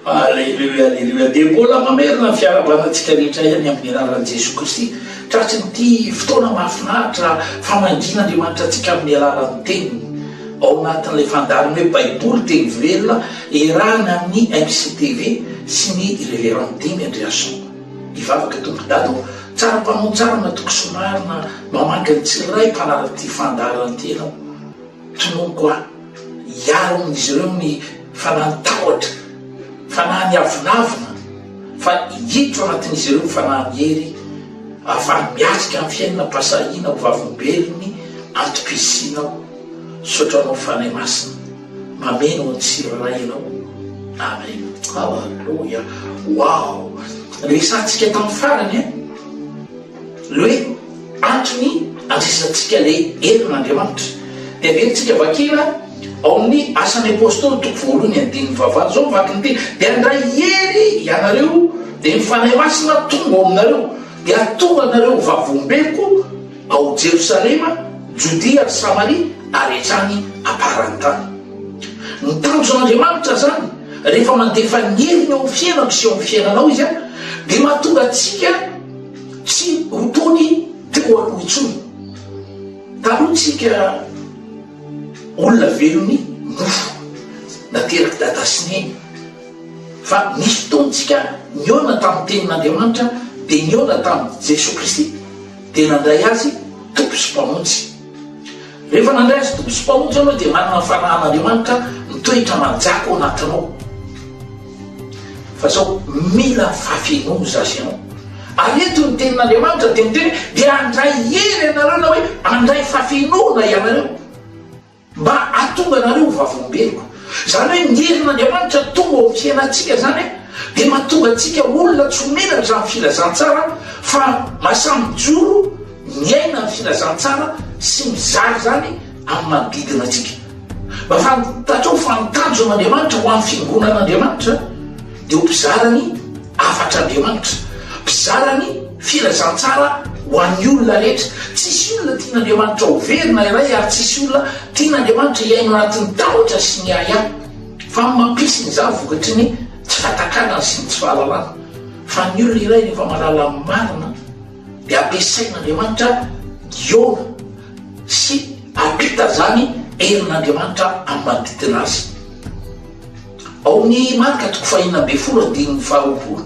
Aleloia aleloia dia mbola mamerina ny fiarahabana antsika rehetra ihany amin'ny anaran'i Jesoa Kristy tratry nyity fotoana mahafinaritra famangian'Andriamanitra antsika amin'ny alalan'ny teniny ao anatin'ilay fandaharana hoe Baiboly teny velona iarahana amin'ny MCTV sy ny Révérend Dimy Andriason. Hivavaka Tompo Dada ô, tsara mpanao tsara matoky sy marina mamangy ny tsirairay mpanaraka ity fandaharana ity ianao. Tononiko aho. Hiaro amin'izy ireo ny fanahin'ny tahotra, fanahin'ny avonavona, fa hiditra ao anatin'izy ireo ny fanahin'ny hery ahafahany miatrika ny fiainana am-pahasahiana ho vavolombelon'ny antom-pisianao. Misaotra anao Fanahy Masina, mameno ny tsirairay ianao. Amen. Haleloia. Wow. Resahantsika tamin'ny farany eh? Le hoe antony andresantsika le herin'Andriamanitra. Dia averintsika vakina ao amin'ny Asan'ny Apostoly toko voalohany andininy fahavalo. Izao ny vaky ny teny, dia handray hery ianareo, dia ny Fanahy Masina tonga ao aminareo, dia hahatonga anareo ho vavolombeloko ao Jerosalema, Jodia ary Samaria ary hatrany am-paran'ny tany. Ny tanjon'Andriamanitra izany, rehefa mandefa ny heriny eo amin'ny fiainako sy eo amin'ny fiainanao Izy, dia mahatonga antsika Tsy ho tony teo aloha intsony. Taloha tsika olona velon'ny nofo, naterak'i Dada sy Neny. Fa nisy fotoana tsika nihaona tamin'ny Tenin'Andriamanitra, dia nihaona tamin'i Jesoa Kristy, dia nandray Azy Tompo sy Mpamonjy. Rehefa nandray Azy Tompo sy Mpamonjy ianao dia manana ny Fanahin'Andriamanitra mitoetra manjaka ao anatinao. Fa zao mila fahafenoana zaza ianao. Ary eto ny tenin'Andriamanitra dia miteny hoe dia handray hery ianareo na hoe handray fahafenoana ianareo mba hahatonga anareo ho vavolombeloko. Izany hoe ny herin'Andriamanitra tonga ao amin'ny fiainantsika izany dia mahatonga antsika olona tsy ho menatra amin'ny filazantsara fa mahasahy mijoro miaina ny filazantsara sy mizara izany amin'ny manodidina antsika. Mba fantatrao fa ny tanjon'Andriamanitra ho an'ny fiangonan'Andriamanitra dia ho mpizara ny hafatr'Andriamanitra, mpizara ny filazantsara ho an'ny olona rehetra. Tsisy olona tian'Andriamanitra ho very na iray ary tsisy olona tian'Andriamanitra hiaino anatin'ny tahotra sy ny ahiahy. Fa ny mampisy ny izany vokatry ny tsy fahatakarana sy ny tsy fahalalana. Fa ny olona iray rehefa mahalala ny marina dia ampiasain'Andriamanitra hihaona sy hampita izany herin'Andriamanitra amin'ny manodidina azy. Ao amin'ny Marka toko fahenina ambin'ny folo andininy faharoapolo.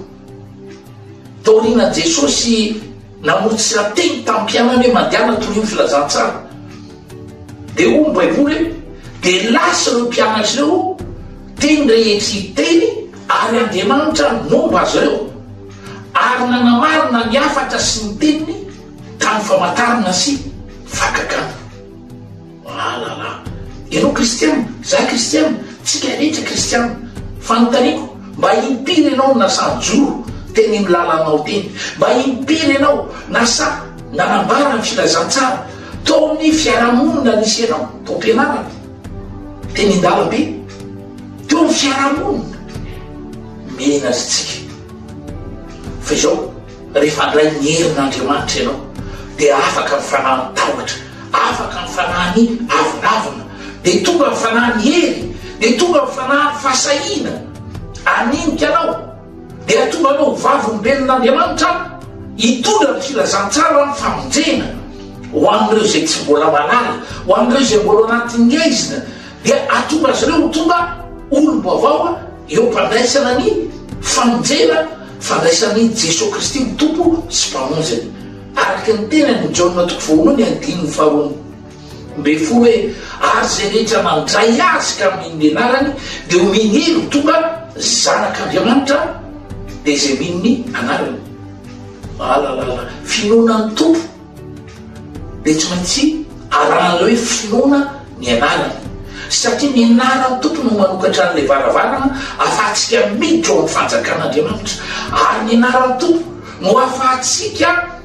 Taorianan'i Jesosy namotsitra teny tamin'ny mpianany hoe mandehana torio ny filazantsara. Dia hoy ny Baiboly hoe dia lasa ireo mpianatra ireo teny rehetra hiteny ary Andriamanitra nomba azy ireo ary nanamarina ny hafatra sy ny teniny Tamin'ny famantarana sy fahagagana. Alalà. Ianao kristiana, za kristiana, tsika rehetra kristiana. Fanontaniako, mba impiry ianao no nasaha nijoro teny amin'ny lalanao teny? Mba impiry ianao nasaha nanambara ny filazantsara tao amin'ny fiarahamonina nisy anao, tao am-pianarana, teny an-dalambe, teo amin'ny fiarahamonina? Menatra tsika. Fa izao, Rehefa handray ny herin'Andriamanitra ianao, dia afaka ny fanahin'ny tahotra, afaka ny fanahin'ny avonavona, dia tonga ny fanahin'ny hery, dia tonga ny fanahin'ny fahasahiana haninika anao, dia hahatonga anao ho vavolombelon'Andriamanitra hitondra ny filazantsaran'ny famonjena ho an'ireo izay tsy mbola mahalala, ho an'ireo izay mbola ao anatin'ny haizina, dia hahatonga azy ireo ho tonga olom-baovao eo am-pandraisana ny famonjena, fandraisana an'i Jesoa Kristy ho Tompo sy Mpamonjiny. Araka ny tenany ny Jaona toko voalohany andininy faharoa ambin'ny folo hoe, Ary izay rehetra mandray Azy ka mino ny anarany dia omeny hery ho tonga zanak'Andriamanitra, dia izay mino ny anarany. Alalala, finoana ny Tompo. dia tsy maintsy arahana hoe finoana ny anarany, satria ny anaran'ny Tompo no manokatra an'ilay varavarana ahafahantsika miditra ao amin'ny fanjakan'Andriamanitra, ary ny anaran'ny Tompo no ahafahantsika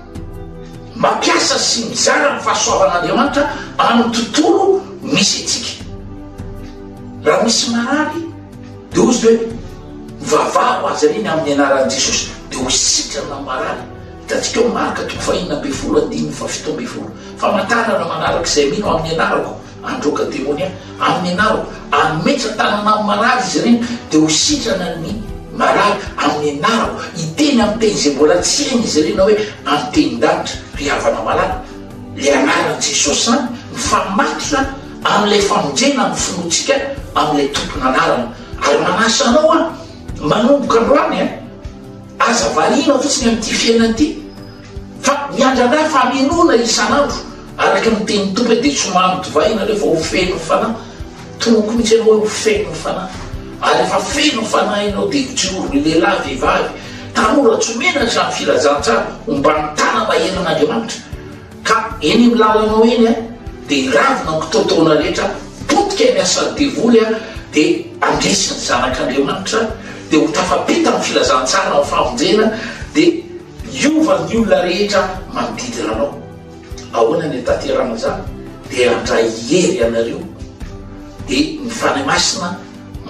mampiasa sy mizara ny fahasoavan'Andriamanitra amin'ny tontolo misy antsika. Raha misy marary dia hozy hoe mivavaha ho azy ireny amin'ny anaran'i Jesosy dia ho sitrana ny marary. Hitantsika ao Marka toko fahenina ambin'ny folo andininy fahafito ambin'ny folo, Famantarana manaraka izay mino amin'ny anarako, handroaka demonia amin'ny anarako, hametra-tanana amin'ny marary izy ireny, dia ho sitrana ny Marary amin'ny anarako, hiteny amin'ny teny izay mbola tsy hainy izy ireo na hoe amin'ny tenin-danitra. Ry havana malala, ilay anaran'i Jesosy izany mifamatotra amin'ilay famonjena amin'ny finoantsika amin'ilay tompon'anarana. Ary manasa anao aho, manomboka androany an, aza variana fotsiny amin'ity fiainana ity, Fa miandrandra famenoana isan'andro, araka ny tenin'ny Tompo hoe dia tsy homamy divay ianareo fa ho feno ny Fanahy. Tononiko mihitsy ianao hoe ho feno ny Fanahy. Ary rehefa feno ny Fanahy ianao dia hijoro ny lehilahy, vehivavy, tanora tsy menatra amin'ny filazantsara, homban'ny tanana herin'Andriamanitra. Ka eny amin'ny lalanao eny dia hiravona ny kitoatoana rehetra, potika ny asan'ny devoly dia handresy ny zanak'Andriamanitra, dia ho tafapita amin'ny filazantsara amin'ny famonjena, dia Hiova ny olona rehetra manodidina anao. Ahoana ny hatanterahana izany? Dia handray hery ianareo, dia ny Fanahy Masina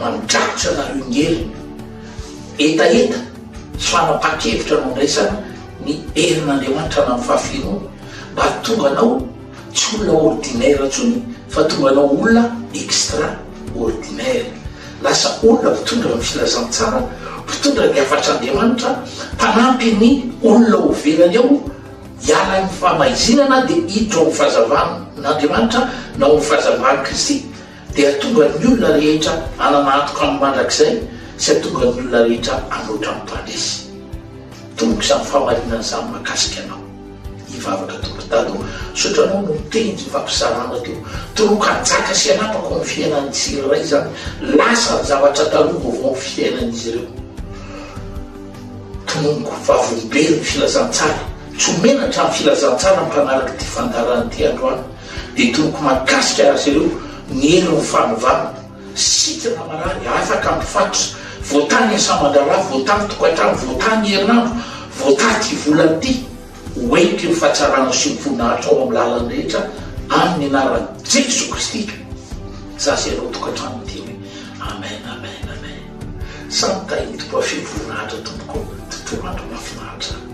mandrakotra anareo ny heriny. Hetaheta sy fanapahan-kevitra no andraisana ny herin'Andriamanitra na ny fahafenoany mba hahatonga anao tsy olona ordinaire intsony fa tonga anao olona extra ordinaire. Lasa olona mpitondra ny filazantsara, mpitondra ny hafatr'Andriamanitra, mpanampy ny olona ho velany ao hiala ny fahamaizinana dia hiditra ao amin'ny fahazavan'Andriamanitra na ao amin'ny fahazavan'i Kristy dia hahatonga ny olona rehetra hanana antoka amin'ny mandrakizay sy hahatonga ny olona rehetra hanoatra amin'ny mpandresy. Tompoko izany fahamarinana izany mahakasika anao. Hivavaka Tompo Dada o, misaotra anao no niteny izao fampizarana teo. Toroka hanjaka sy hanapaka ao amin'ny fiainan'ny tsirairay izany. Lasa ny zavatra taloha vaovao amin'ny fiainan'izy ireo. Tononiko vavolombelon'ny filazantsara. Tsy ho menatra amin'ny filazantsara ny mpanaraka ity fandaharana ity androany. Dia tononiko mahakasika azy ireo ny herin'ny fanovana. Sitrana marary, afaka mifatotra. Voatahy ny asa aman-draharaha, voatahy ny tokantrano, voatahy ny herinandro, voatahy ity volana ity. Ho ento io fahatsarana sy io voninahitra ao amin'ny lalany rehetra amin'ny anaran'i Jesoa Kristy. Za sy ianao tokantrano miteny hoe Amen amen amen. Samy tahin'ny Tompo afio voninahitra tompoko tontolo andro mahafinaritra.